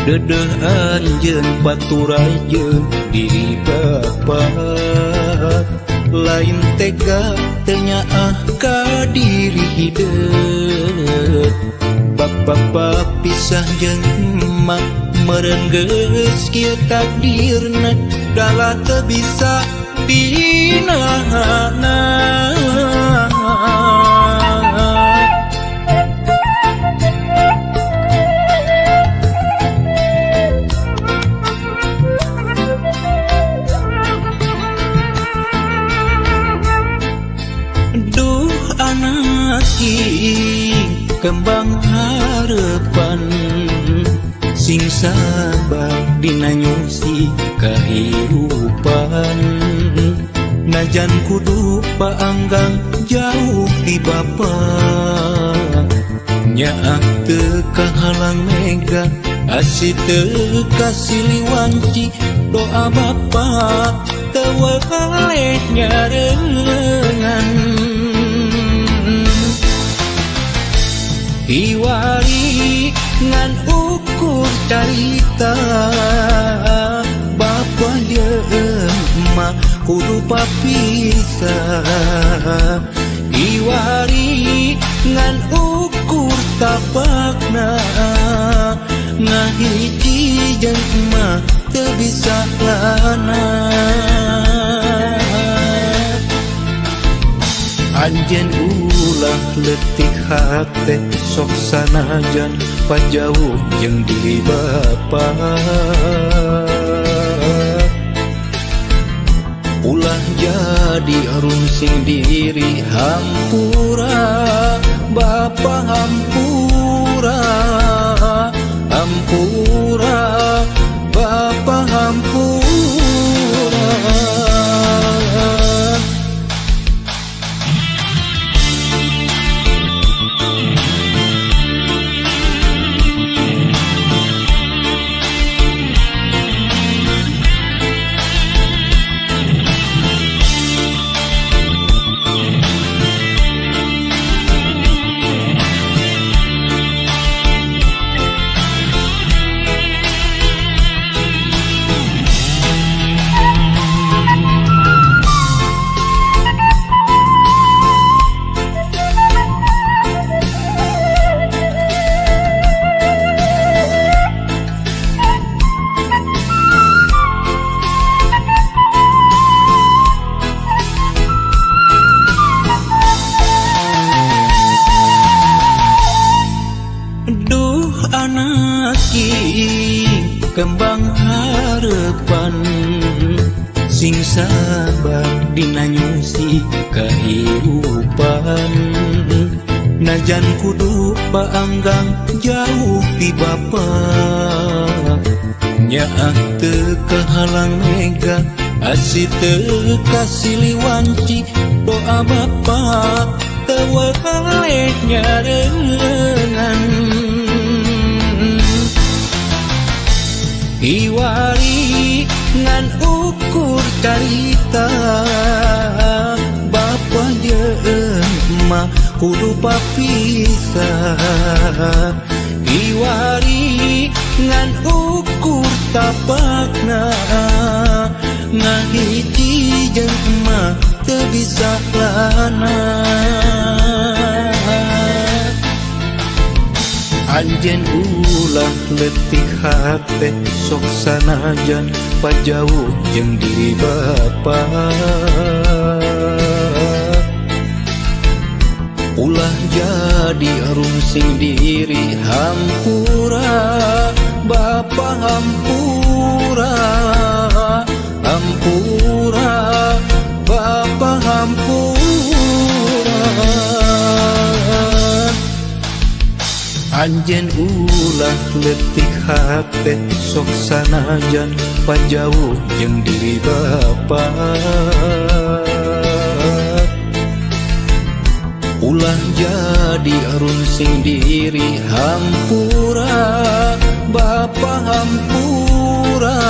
Dedeh anjeun paturajeun diri bapa. Lain tega teu nyaah ka diri hideut. Bapa pisah jeung emak meureun geus kieu takdirna dalah teu bisa dinahana. Duh anak kembang harapan, sing sabar dina nyusi kahirupan. Najan kudu paanggang jauh ti bapa, nyaah teu kahalang mega asih teu kasiliwanci. Doa bapa teu weleh nyarengan. Iwari ngan ukur carita bapa jeung emak kudu papisah. Iwari ngan ukur tapakna ngahiji jeung emak teu bisa lana. Anjeun ulah leutik hate sok sanajan pajauh jeung diri bapa. Ulah jadi rungsing diri hampura bapa, hampura, hampura bapa, hampura. Kembang harapan, sing sabar dina nyusi kahirupan. Najan kudu paanggang jauh ti bapa, nyaah teu kahalang mega asih teu kasiliwanci. Doa bapa teu weleh nyarengan. Iwari ngan ukur carita bapa jeung emak kudu papisah. Iwari ngan ukur tapakna ngahiji jeung emak teu bisa lana. Anjeun ulah leutik hate sok sanajan pajauh jeung diri bapa. Ulah jadi rungsing diri hampura bapa, hampura, hampura bapa, hampura. Anjeun ulah leutik hate sok sanajan pajauh jeung diri bapa. Ulah jadi rungsing diri hampura bapa, hampura.